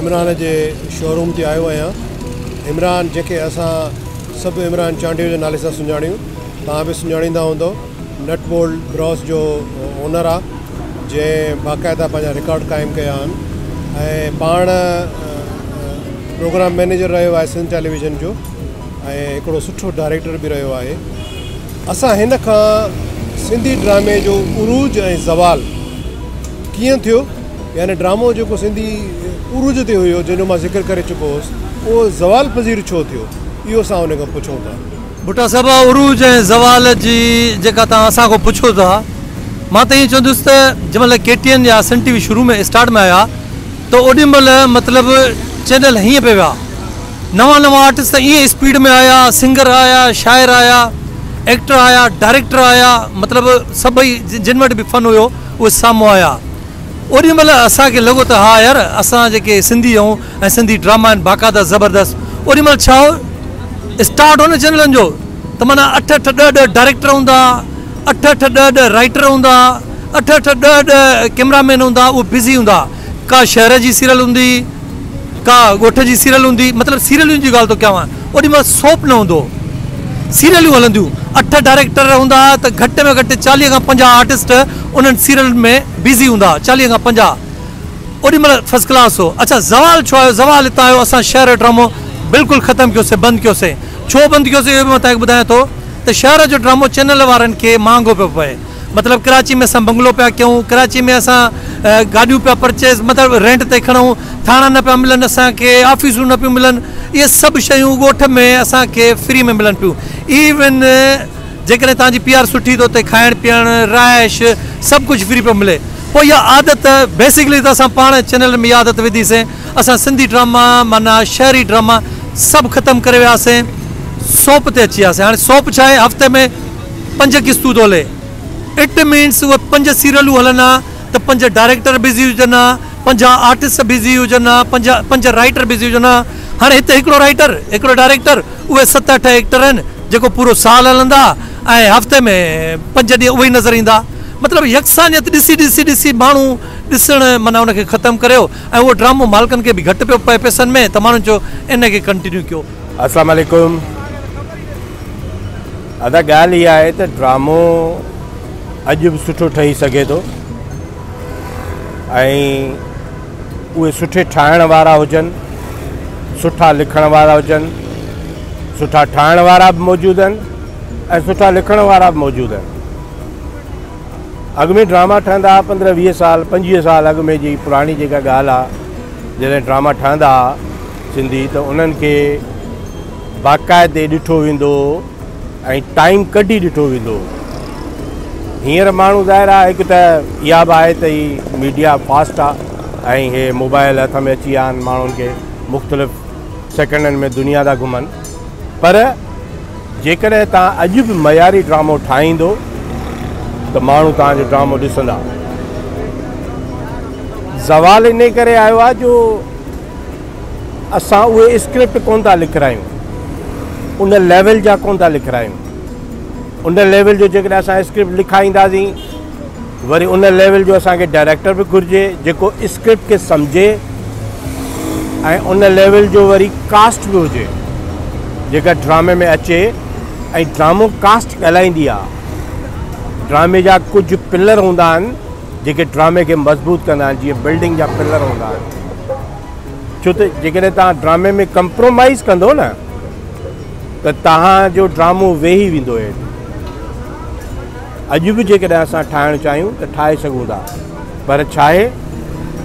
عمران جي شوروم تي آيو آهيان. عمران جنهن کي اسان سڀ عمران چانڊيو جي نالي سان سڃاڻيون، توهان به سڃاڻيندا هوندؤ. نٽ بولٽ براس جو اونر آ، جنهن باقاعده پنهنجا رڪارڊ قائم ڪيا آهن ۽ پاڻ پروگرام مئنيجر رهيو آهي سنڌ ٽيليويزن جو ۽ هڪڙو سٺو ڊائريڪٽر به رهيو آهي. اسان هن کان سنڌي ڊرامي جو عروج ۽ زوال ڪيئن ٿيو، يعني ڊرامو جيڪو سنڌي عروج تي هيو جنهن جو مان ذڪر ڪري چڪو هوس، اهو زوال پذير ڇو ٿيو، اهو اسان ان کان پڇون ٿا. ڀٽا صاحب عروج ۽ زوال جي جيڪا توهان اسان کان پڇو ٿا، مان ته ائين چوندس ته جنهن مهل ڪي ٽي اين يا سنڌ ٽي وي شروع ۾ اسٽارٽ ۾ آيا ته اوڏي مهل مطلب چينل هيئن پئي ويا، نوان نوان آرٽسٽ ته ائين اسپيڊ ۾ آيا، سنگر آيا، شاعر آيا، ايڪٽر آيا، ڊائريڪٽر آيا، مطلب سڀئي جن وٽ به فن هيو اهي سامهون آيا. اوڏي مهل اسان کي لڳو ته ها يار اسان جيڪي سنڌي آهيون ۽ سنڌي ڊراما آهن باقاعده زبردست. اوڏي مهل ڇا هو اسٽارٽ هو نه چينلن جو ته معنيٰ اٺ اٺ ڏهه ڏهه ڊائريڪٽر هوندا، اٺ اٺ ڏهه ڏهه رائيٽر هوندا، اٺ اٺ ڏهه ڏهه ڪيمرا مين هوندا، اهي بزي هوندا. ڪا شهر جي سيريل هوندي، ڪا ڳوٺ جي سيريل هوندي، مطلب سيريلن جي ڳالهه ٿو ڪيان، اوڏي مهل سوپ نه هوندو هو، سيريلون هلنديون، اٺ ڊائريڪٽر هوندا ها ته گهٽ ۾ گهٽ 40 کان 50 آرٽسٽ انهن سيريلن ۾ بزي هوندا ها، 40 کان 50 اوڏي مهل فرسٽ ڪلاس هو. اڇا زوال ڇو آيو؟ زوال هتان آيو اسان شهر جو ڊرامو بلڪل ختم ڪيوسين، بند ڪيوسين. ڇو بند ڪيوسين اهو به مان توهان کي ٻڌايان ٿو ته شهر جو ڊرامو چينل وارن کي مهانگو پيو پئي. مطلب ڪراچي ۾ اسان بنگلو پيا ڪيون، ڪراچي ۾ اسان گاڏيون پيا پرچيز مطلب رينٽ تي کڻون، ٿاڻا نه پيا ملن اسان کي، آفيسون نه پيون ملن، اهي سڀ شيون ڳوٺ ۾ اسان کي فري ۾ ملن پيون. ايون جيڪڏهن توهان جي پي آر سٺي ته اتي کائڻ پيئڻ، رهائش سڀ ڪجهه فري پيو ملي. پوء اها عادت بيسڪلي ته اسان پاڻ چينلن ۾ اها عادت وڌيسين، اسان سنڌي ڊراما معنيٰ شهري ڊراما سڀ ختم ڪري وياسين، سوپ تي اچي وياسين. هاڻي سوپ ڇا آهي هفتي ۾ پنج قسطون ٿو هلي it means اهي پنج سيريلون هلن ها ته پنج ڊائريڪٽر بزي هجن ها، 50 آرٽسٽ بزي هجن ها، پنج رائيٽر بزي هجن ها. هاڻي هتي هڪڙو رائيٽر، هڪڙو ڊائريڪٽر، اهي ست اٺ ايڪٽر آهن جيڪو پورو سال هلندا ۽ هفتي ۾ پنج ڏينهن اهي ئي نظر ايندا. مطلب يڪسانيت ڏسي ڏسي ڏسي ماڻهو ڏسڻ معنيٰ ان کي ختم ڪريو ۽ اهو ڊرامو مالڪن کي به گهٽ پيو پئي پئسن ۾ ته ماڻهن چيو ان کي ڪنٽينيو ڪيو. السلام عليڪم. ادا ڳالهه اها آهي ته ڊرامو اڄ به سٺو ٺهي سگهي ٿو ۽ اهي سٺي ٺاهڻ وارا هجن، سٺا لکڻ وارا هجن، سٺا ٺاهڻ وارا به موجود آهن ۽ سٺا لکڻ وارا به موجود آهن. اڳ ۾ ڊراما ٺهندا هئا 15 20 سال 25 سال اڳ ۾ جي پراڻي جيڪا ڳالهه آهي جڏهن ڊراما ٺهندا هئا سنڌي ته انهن کي باقاعدي ڏٺو ويندو هو ۽ ٽائيم ڪڍي ڏٺو ويندو هو. هينئر ماڻهو ظاهر آهي هڪ ته اها به آهي ته هي ميڊيا فاسٽ آهي ۽ هي موبائل هٿ ۾ اچي ويا آهن ماڻهن کي مختلف سيڪنڊن ۾ دنيا ٿا گهمن پر جيڪڏهن توهان اڄ به معياري ڊرامو ٺاهيندو ته ماڻهو توهان جو ڊرامو ڏسندا. زوال انهي ڪري آيو آهي جو اسان اهي اسڪرپٽ ڪونه ٿا لکرايون، ان ليول جا ڪونه ٿا لکرايون. ان ليول جو جيڪڏهن اسان اسڪرپٽ لکائينداسين وري ان ليول جو اسان کي ڊائريڪٽر به گهرجي جيڪو اسڪرپٽ کي سمجهي ۽ ان ليول جو وري ڪاسٽ به هجي جيڪا ڊرامي ۾ اچي ۽ ڊرامو ڪاسٽ ڳالهائيندي آهي. ڊرامي جا ڪجهه پلر هوندا آهن جيڪي ڊرامي کي مضبوط ڪندا آهن جيئن بلڊنگ جا پلر هوندا آهن. ڇو ته جيڪڏهن توهان ڊرامي ۾ ڪمپرومائيز ڪندو نه ته توهان جو ڊرامو ويهي ويندو هيٺ. اڄ به جيڪڏهن اسان ٺاهڻ چاهيون ته ٺاهي سگهون ٿا پر ڇاهي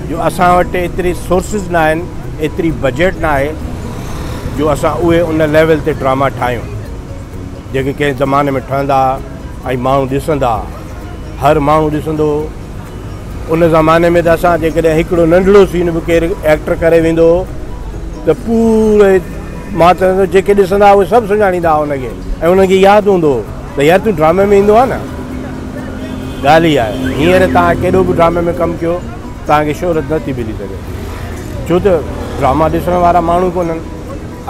جو اسان وٽ ايتري سورسز نه آهن، ايتري بجيٽ نه آهي جو اسان اهي ان ليول تي ڊراما ٺاهيون جيڪي ڪنهن زماني ۾ ٺهندا هئا ۽ ماڻهو ڏسندا هئا. هر ماڻهو ڏسندو هو. ان زماني ۾ ته اسان جيڪڏهن هڪڙو ننڍڙو سين به ڪير ايڪٽر ڪري ويندو هو ته پوري مان چوان ٿو جيڪي ڏسندا هئا اهي سڀ سڃاڻيندا هئا ان کي ۽ انهن کي ياد هوندو هو ته يار تون ڊرامي ۾ ايندو آهي نه. ڳالهه اها آهي هينئر توهان ڪيڏو به ڊرامي ۾ ڪم ڪيو توهان کي شهرت نه ٿي ملي سگهي ڇو ته ڊراما ڏسڻ وارا ماڻهو ڪونهن.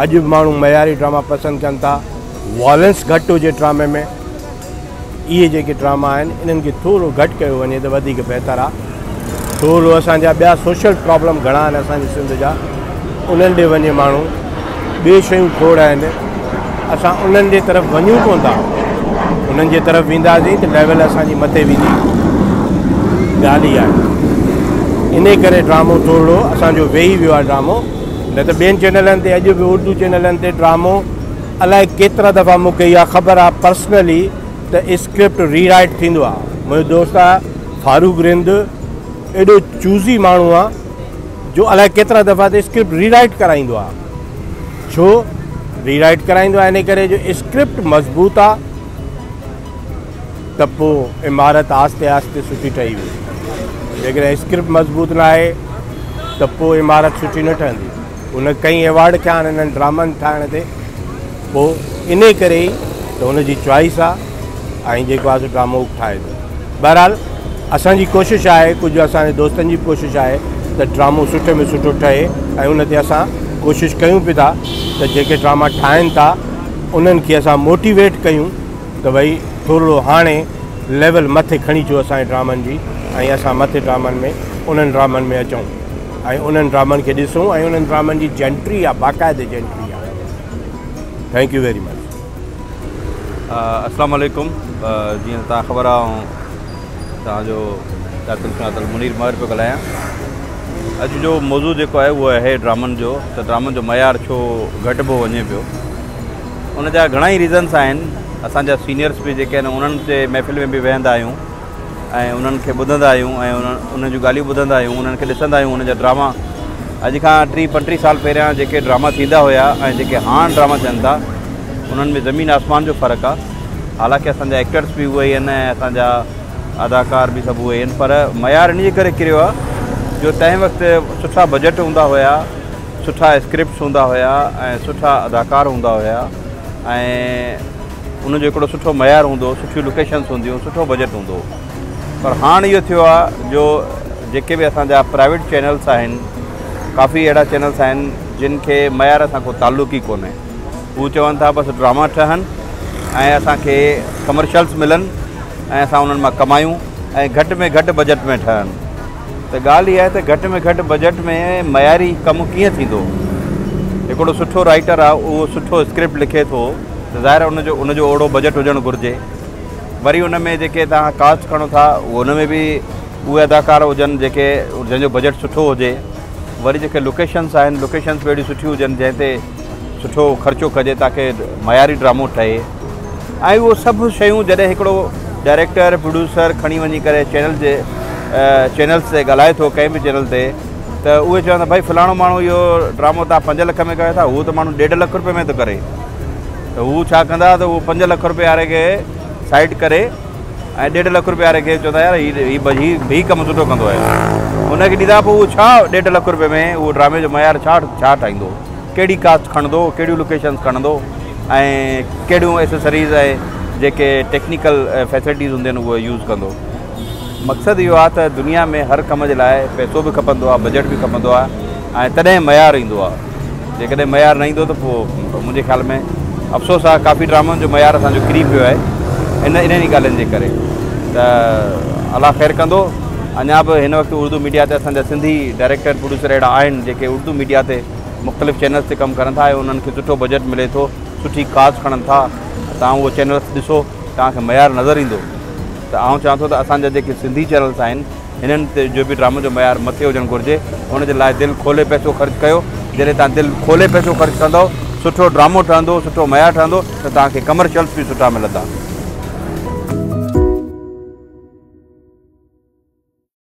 اڄ به ماڻهو معياري ڊراما پسند ڪن ٿا، وائلنس گهٽ هجي ڊرامي ۾. اهي جيڪي ڊراما آهن انهن کي ٿورو گهٽ ڪيو وڃي ته وڌيڪ بهتر آهي. ٿورو اسان جا ٻيا سوشل پرابلم گهڻا آهن اسان جي سنڌ جا، انهن ڏي وڃي ماڻهو، ٻي شيون کوڙ آهن، اسان انهن جي طرف وڃون ڪونه ٿا. انهن جي طرف وينداسين ته ليول اسان جي مٿي ويندي. ڳالهه اها آهي. انهي ڪري ڊرامو ٿورڙو اسان جو ويهي ويو آهي ڊرامو، نه ته ٻين چينلن تي اڄ به اردو چينلن تي ڊرامو الائي ڪيترا دفعا مون کي اها خبر آهي پرسنلي ته اسڪرپٽ ري رائيٽ ٿيندو آهي. منهنجو دوست آهي فاروق رند، ايڏو چوزي ماڻهو آهي جو الائي ڪيترا دفعا ته اسڪرپٽ ري رائيٽ ڪرائيندو آهي. ڇو ري رائيٽ ڪرائيندو آهي؟ انهي ڪري جو اسڪرپٽ مضبوط آهي ته پوء عمارت آهستي آهستي سٺي ٺهي ويندي. جيڪڏهن اسڪرپٽ مضبوط نه آهي ته پوء عمارت سٺي نه ٺهندي. هن ڪئين ايوارڊ کنيا آهن انهن ڊرامن ٺاهڻ تي. پوء انهي ڪري ئي ته هن جي چوائس آهي ۽ جيڪو آهي سو ڊرامو هو ٺاهي ٿو. بهرحال اسان جي ڪوشش آهي، ڪجهه اسان جي دوستن جي به ڪوشش آهي ته ڊرامو سٺي ۾ سٺو ٺهي ۽ ان تي اسان ڪوشش ڪيون پئي ٿا ته جيڪي ڊراما ٺاهن ٿا انهن کي اسان موٽيويٽ ڪيون ته ڀئي ٿورڙو هاڻي ليول مٿي کڻي اچو اسان جي ڊرامن جي ۽ اسان مٿي ڊرامن ۾ انهن ڊرامن ۾ اچون ۽ انهن ڊرامن کي ڏسون ۽ انهن ڊرامن جي جينٽري آهي، باقاعدي جينٽري آهي. Thank you very much. اسلام عليڪم، جيئن ته توهان خبر آهي آئون توهان جو ڄاتل سڃاتل منير مهر پيو ڳالهايان. اڄ جو موضوع جيڪو آهي اهو آهي ڊرامن جو، ته ڊرامن جو معيار ڇو گهٽبو وڃي پيو. ان جا گهڻا ئي ريزنس آهن. اسان جا سينيئرس به جيڪي آهن انهن جي محفل ۾ به ويهندا آهيون ۽ انهن کي ٻڌندا آهيون ۽ انهن جون ڳالهيون ٻڌندا آهيون، انهن کي ڏسندا آهيون، انهن جا ڊراما اڄ کان 30 35 سال پهريان جيڪي ڊراما ٿيندا هيا ۽ جيڪي هاڻ ڊراما ٿين ٿا انهن ۾ زمين آسمان جو فرق آهي. حالانڪه اسان جا ايڪٽرس به اهي ئي آهن ۽ اسان جا اداڪار به سڀ اهي ئي آهن، پر معيار ان جي ڪري ڪريو آهي جو تنهن وقت سٺا بجيٽ هوندا هيا، سٺا اسڪرپٽس هوندا هيا ۽ سٺا اداڪار هوندا هيا ۽ ان جو هڪڙو سٺو معيار هوندو هو، سٺيون لوڪيشنس هونديون، سٺو بجيٽ هوندو هو. پر هاڻ اهو ٿيو آهي جو جيڪي به اسان جا پرائيويٽ چينلس آهن، ڪافي اهڙا چينلس آهن جن کي معيار سان ڪو تعلق ئي ڪونهي. هو چون ٿا بس ڊراما ٺهن ۽ اسان کي ڪمرشلس ملن ۽ اسان انهن مان ڪمايون ۽ گهٽ ۾ گهٽ بجيٽ ۾ ٺهن. ته ڳالهه اها آهي ته گهٽ ۾ گهٽ بجيٽ ۾ معياري ڪم ڪيئن ٿيندو؟ هڪڙو سٺو رائيٽر آهي اهو سٺو اسڪرپٽ لکي ٿو ته ظاهر آهي ان جو اوهڙو بجيٽ هجڻ گهرجي. وري ان ۾ جيڪي توهان ڪاسٽ کڻو ٿا ان ۾ به اهي اداڪار هجن جيڪي جنهن جو بجيٽ سٺو هجي. وري جيڪي لوڪيشنس آهن لوڪيشنس به اهڙيون سٺيون هجن جنهن تي سٺو خرچو ڪجي تاڪه معياري ڊرامو ٺهي. ۽ اهو سڀ شيون جڏهن هڪڙو ڊائريڪٽر پروڊيوسر کڻي وڃي ڪري چينل جي چينلس تي ڳالهائي ٿو ڪنهن به چينل تي ته اهي چون ٿا ڀائي فلاڻو ماڻهو اهو ڊرامو توهان 5 لک ۾ ڪيو ٿا، هو ته ماڻهو 1.5 لک روپئي ۾ ٿو ڪري. ته هو ڇا ڪندا ته اهو 5 لک روپئي واري کي سائيڊ ڪري ۽ 1.5 لک روپئي واري کي چوندا يار هي هي ڪم سٺو ڪندو آهي، ان کي ڏيندا. پوء اهو ڇا 1.5 لک روپئي ۾ اهو ڊرامي جو معيار ڇا ڇا ٺاهيندو، ڪهڙي ڪاسٽ کڻندو، ڪهڙيون لوڪيشنس کڻندو ۽ ڪهڙيون ايسيسريز ۽ جيڪي ٽيڪنيڪل فيسلٽيز هونديون آهن اهي يوز ڪندو. مقصد اهو آهي ته دنيا ۾ هر ڪم جي لاء پئسو به کپندو آهي، بجيٽ به کپندو آهي ۽ تڏهن معيار ايندو آهي. جيڪڏهن معيار نه ايندو ته پوء منهنجي خيال ۾ افسوس آهي ڪافي ڊرامن جو معيار اسان جو ڪري پيو آهي ان انهن ئي ڳالهين جي ڪري. ته الله خير ڪندو. اڃا به هن وقت اردو ميڊيا تي اسان جا سنڌي ڊائريڪٽر پروڊيوسر اهڙا آهن جيڪي اردو ميڊيا تي مختلف چينلز تي ڪم ڪرن ٿا ۽ انهن کي سٺو بجيٽ ملي ٿو، سٺي ڪاسٽ کڻن ٿا. توهان اهو چينلز ڏسو توهان کي معيار نظر ايندو. ته آئون چوان ٿو ته اسان جا جيڪي سنڌي چينلز آهن هنن تي جو به ڊرامن جو معيار مٿي هجڻ گهرجي. ان جي لاء دل کولي پئسو خرچ ڪيو. جڏهن توهان دل کولي پئسو خرچ ڪندؤ، سٺو ڊرامو ٺهندو، سٺو معيار ٺهندو ته توهان کي ڪمرشلز به سٺا ملندا.